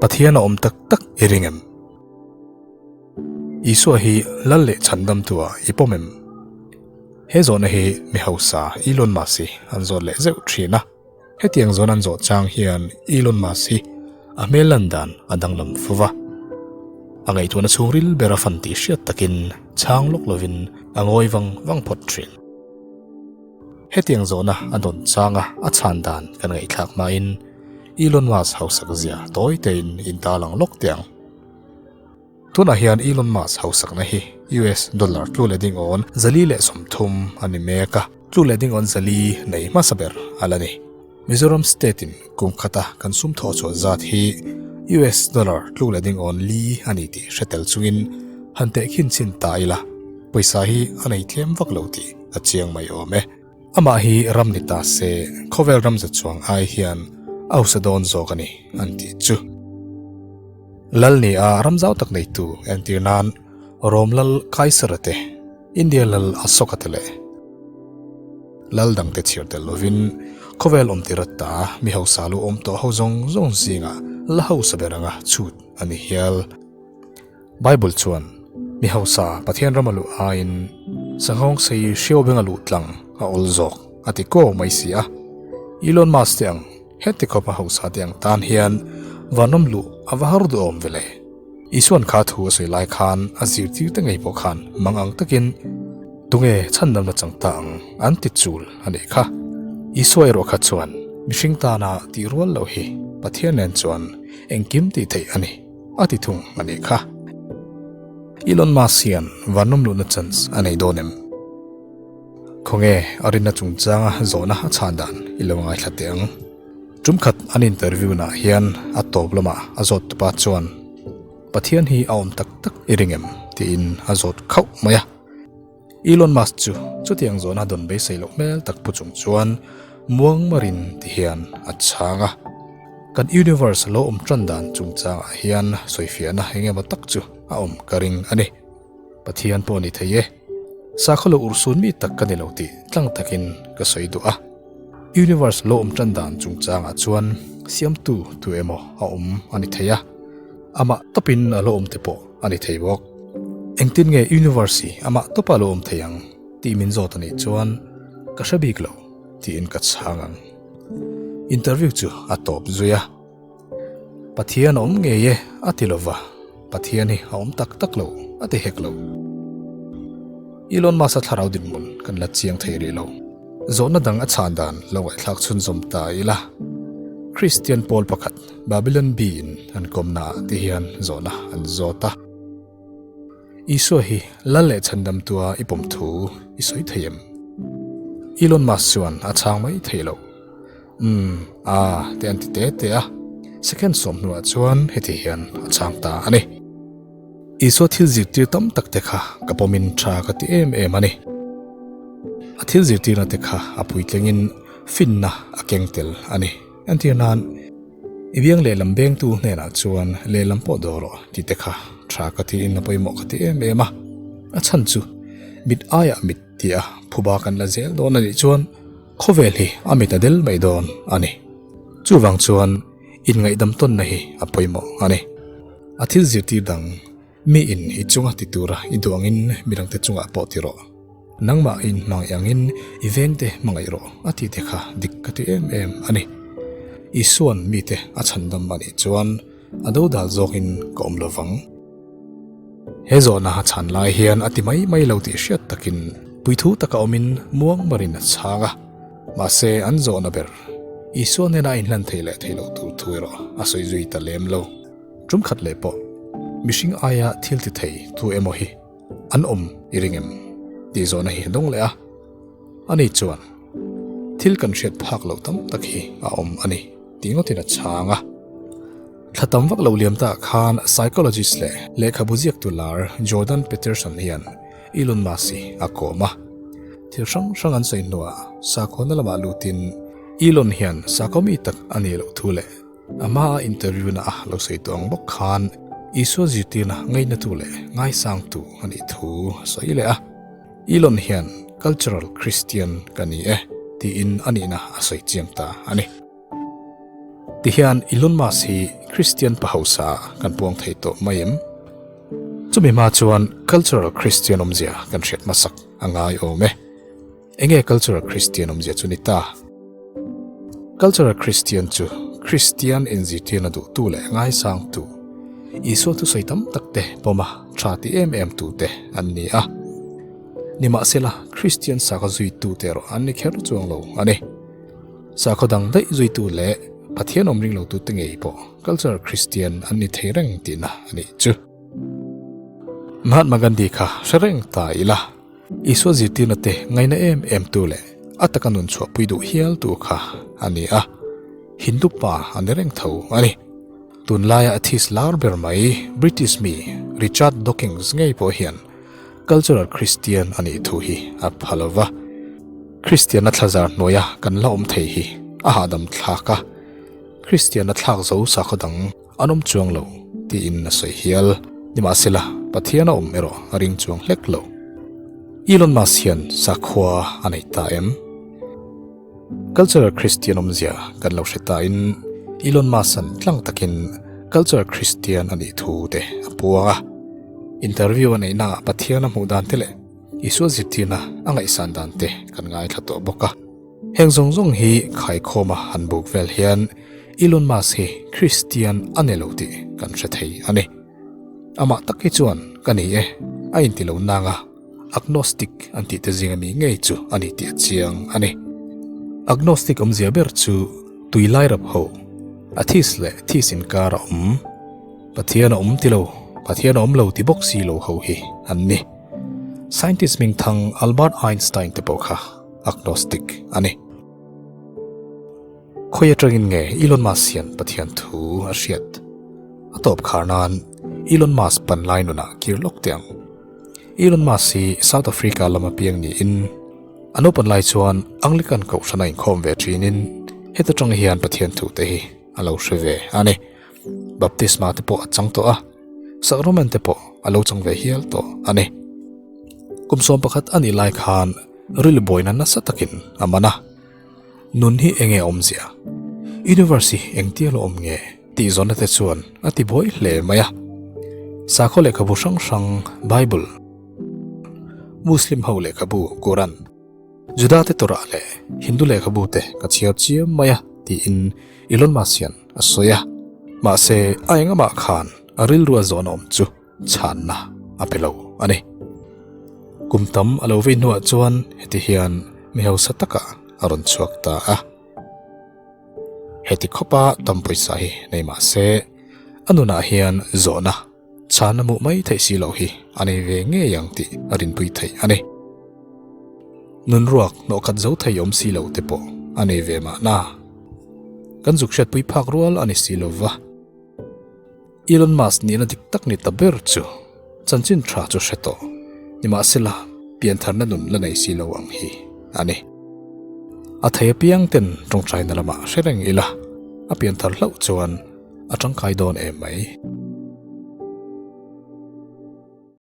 Pathian a awm tak tak i ring em? Isua hi lal leh chhandamtua i pawm em? He zawhna hi mi hausa Elon Musk hi an zawt leh zeuh thin a. Hetiang zawn an zawh chang hian Elon Musk hi a hmel lan dan a danglam fo va. A ngaihtuahna chhungril ber a fan tih hriat takin chhang lawk lovin a ngawi vang vang phawt thin. Hetiang zawhna a dawn changa a chhan dan kan ngaihthlak hmain Elon Musk hausak zia tawi tein intalang lawk teh ang. Tunah hian Elon Musk hausakna hi US dollar tlu leh ding awn 430 a ni mek a, tlu leh ding awn 400 nei hmasa ber a la ni. Mizoram state in kum khata kan sum thawh chhuah zat hi US dollar tlu leh ding awn li a ni tih hre tel chungin han tehkhin chhin ta ila, pawisa hi a nei tlem vak lo tih a chiang mai awm e. Amah hi ram ni ta se khawvel ram za chuang ai hian a hausa dawn zawk a ni an tih chu. Lal ni a ram zau tak neitu entir nan Rom lal Kaisara te, India lal Asoka te leh lal dangte chhiar tel lovin khawvel awm tir ata mi hausa lu awm tawh ho zawng zawng zingah la hausa ber anga chhut a ni hial. Bible chuan mi hausa Pathian rama luh aiin sanghawng sei hriau benga luh tlang a awl zawk a ti ko mai si a. Elon Musk te ang Heti khawpa hausa te ang tan hian vanawm luh a va har duhawm ve le. Isuan kha thu a sawi lai khan a zirtir te ngei pawh khan mang ang takin tunge chhandamna chang ta ang an ti chul a nih kha. Isua erawh kha chuan mihring tana tih rual loh hi Pathian nen chuan engkim tih theih a ni a ti thung a nih kha. Elon Musk hian vanawm luhna chance a nei dawn em? Khawnge a rinna chungchanga zawhna a chhan dan i lo ngaithla teh ang. Tum khat an interview naah hian a tawp lamah a zawt tupa chuan Pathian hi a awm tak tak i ring em? tiin a zawt khauh mai a. Elon Musk chu chutiang zawhna dawn beisei loh hmel tak pu chung chuan muang marin ti hian a chhang a. Kan universe lo awm tan dan chungchangah hian sawifiahna eng emaw tak chu a awm ka ring a ni. Pathian pawh ni thei e. Sakhaw lo urhsun mi tak ka ni lo tih tlang takin ka sawi duh a. Universe lo awm tan dan chungchangah chuan siamtu tu emaw a awm a ni thei a, amah tawpin a lo awm te pawh a ni thei bawk. Engtin nge universe hi amah tawpa lo awm thei ang tih min zawt a nih chuan ka hre bik lo tiin ka chhang ang. Interview chu a tawp zui a. Pathian a awm ngei e a ti lova, Pathian hi a awm tak tak lo a ti hek lo. Elon Musk-a thlarau dinhmun kan la chiang thei rih lo. Zawhna dang a chhan dan lo ngaihthlak chhunzawm ta ila. Kristian pawl pakhat Babylon Bee-in an kawmnaah ti hian zawhna an zawt a. Isua hi lal leh chhandamtua i pawm thu i sawi thei em? Elon Musk chuan a chhang mai thei lo. Umm, aa, te an ti te te a. Second sawmhnuah chuan heti hian a chhang ta a ni. Isua thil zirtir tam tak te kha ka pawmin tha ka ti em em a ni. A thil zirtirna te kha a puitlingin finna a keng tel a ni. Entir nan, I biang lehlam bengtu hnenah chuan lehlam pawh daw rawh tih te kha tha ka tiin a pawimawh ka ti em em a. A chhan chu mit aiah mit tia phuba kan la zel dawn a nih chuan khawvel hi a mit a del mai dawn a ni. Chuvang chuan inngaihdam tawnna hi a pawimawh a ni. A thil zirtir dang Mi in i chunga ti tura i duh angin midangte chungah pawh ti rawh. Nangmah in hmangaih angin i vengte hmangaih rawh a tih te kha dik ka ti em em a ni. Isua'n mite a chhandam a nih chuan a dodal zawkin ka awm lo vang. He zawhna a chhan lai hian a ti mai mai lo tih hriat takin puithu taka awmin muang marin a chhang a. Mahse an zawhna ber Isua nena a inhlan thei leh thei loh tur thu erawh a sawi zui ta lem lo. Tum khat leh pawh mihring aia thil ti thei tu emaw hi an awm i ring em? tih zawhna hi a dawng leh a. Ani chuan, Thil kan hriat phak loh tam tak hi a awm a ni tih ngawtin a chhang a. Thla tam vak lo liam ta khan psychologist leh lehkhabu ziaktu lar Jordan Peterson hian Elon Musk hi a kawm a. Thil hrang hrang an sawi hnuah sakhaw na lamah lutin Elon hian sakhaw mi tak a nih loh thu leh A hmaa interview na a lo sawi tawh ang bawk khan Isua zirtirna ngainatu leh ngaisangtu a nih thu a sawi leh a. Elon hian cultural Christian ka ni e tiin a nihna a sawi chiang ta a ni. Tihian Elon Musk hi Kristian pa hausa kan puang thei tawh mai em? Chumi hma chuan Cultural Kristian awmzia kan hriat hmasak a ngai awm e. Enge Cultural Kristian awmzia chu ni ta? Cultural Kristian chu Kristian inzirtirna duhtu leh ngaisangtu, Isua thusawi tam tak te pawma tha ti em em tute an ni a. Nimahsela, Kristian sakhaw zuitute erawh an ni kher chuang lo a ni. Sakhaw dang daih zuitu leh Pathian awm ring lotute ngei pawh Cultural Kristian an ni thei reng tihna a nih chu. Mahatma Gandhi kha hre reng ta ila, Isua zirtirna te ngaina em em tu leh a taka nun chhuahpui duh hial tu kha a ni a, Hindu pa a ni reng tho a ni. Tunlaia atheist lar ber mai British mi Richard Dawkins ngei pawh hian Cultural Christian a nih thu hi a pha lo va. Kristianna thlazar hnuaia kan la awm thei hi a hahdam thlak a, Kristianna thlak zo sakhaw dang an awm chuang lo tiin a sawi hial. Nimahsela, Pathian a awm erawh a ring chuang hlek lo. Elon Musk hian sakhua a nei ta em? Cultural Christian awmzia kan lo hre tain Elon Musk-a'n tlang takin Cultural Christian a nih thu te a puang a. Interview a neihnaah Pathian a hmuh dan te leh Isua zirtirna a ngaihsan dan te kan ngaithla tawh bawk a. Heng zawng zawng hi khaikhawma han buk vel hian Elon Musk hi Christian a ni lo tih kan hre thei a ni. Amah tak hi chuan ka ni e a inti lo nang a. Agnostic an tih te zinga mi ngei chu a ni tih a chiang a ni. Agnostic awmzia ber chu tui lai rap ho, atheist leh theist inkar a awm, Pathian a awm ti lo, Pathian a awm lo ti bawk si lo ho hi an ni. Scientist hmingthang Albert Einstein te pawh kha agnostic a ni. Khawi atangin nge Elon Musk hian Pathian thu a hriat? A tawp khar nan Elon Musk pan lai nunah kir lawk teh ang. Elon Musk hi South Africa lama piang niin a naupan lai chuan Anglican kohhran a inkhawm ve thinin heta tang hian Pathian thu te hi a lo hre ve a ni. Baptisma te pawh a chang tawh a, sacrament te pawh a lo chang ve hial tawh a ni. Kum 11 a nih lai khan rilru buaina nasa takin a man a. Nun hi enge awmzia? Universe hi engtia lo awm nge? Tih zawnna te chuan a ti buai hle mai a. Sakhaw lehkhabu hrang hrang Bible, Muslim ho lehkhabu Quran, Juda te Torah leh Hindu lehkhabu te ka chhiar chiam mai a tiin Elon Musk hian a sawi a. Mahse a engamah khan a rilru a zawn awm chu chhanna a pe lo a ni. Kum tam a lo vei hnuah chuan heti hian mi hausa takah a rawn chhuak ta a. Heti khawpa tam pawisa hi nei mah se, a nunah hian zawhna chhanna hmuh mai theih si loh hi a nei ve ngei ang tih a rinpui theih a ni. Nun ruak hnawh khat zo thei awm si lo te pawh a nei ve mahna. Kan zuk hriatpui phak rual a ni si lo va. Elon Musk nihna dik tak ni ta ber chu chanchin tha chu hre tawh. Nimahsela, piantharna nun la nei si lo ang hi a ni. A thei apiang ten tawngtaina lamah hre reng ila, a pianthar hlauh chuan a tangkai dawn em mai.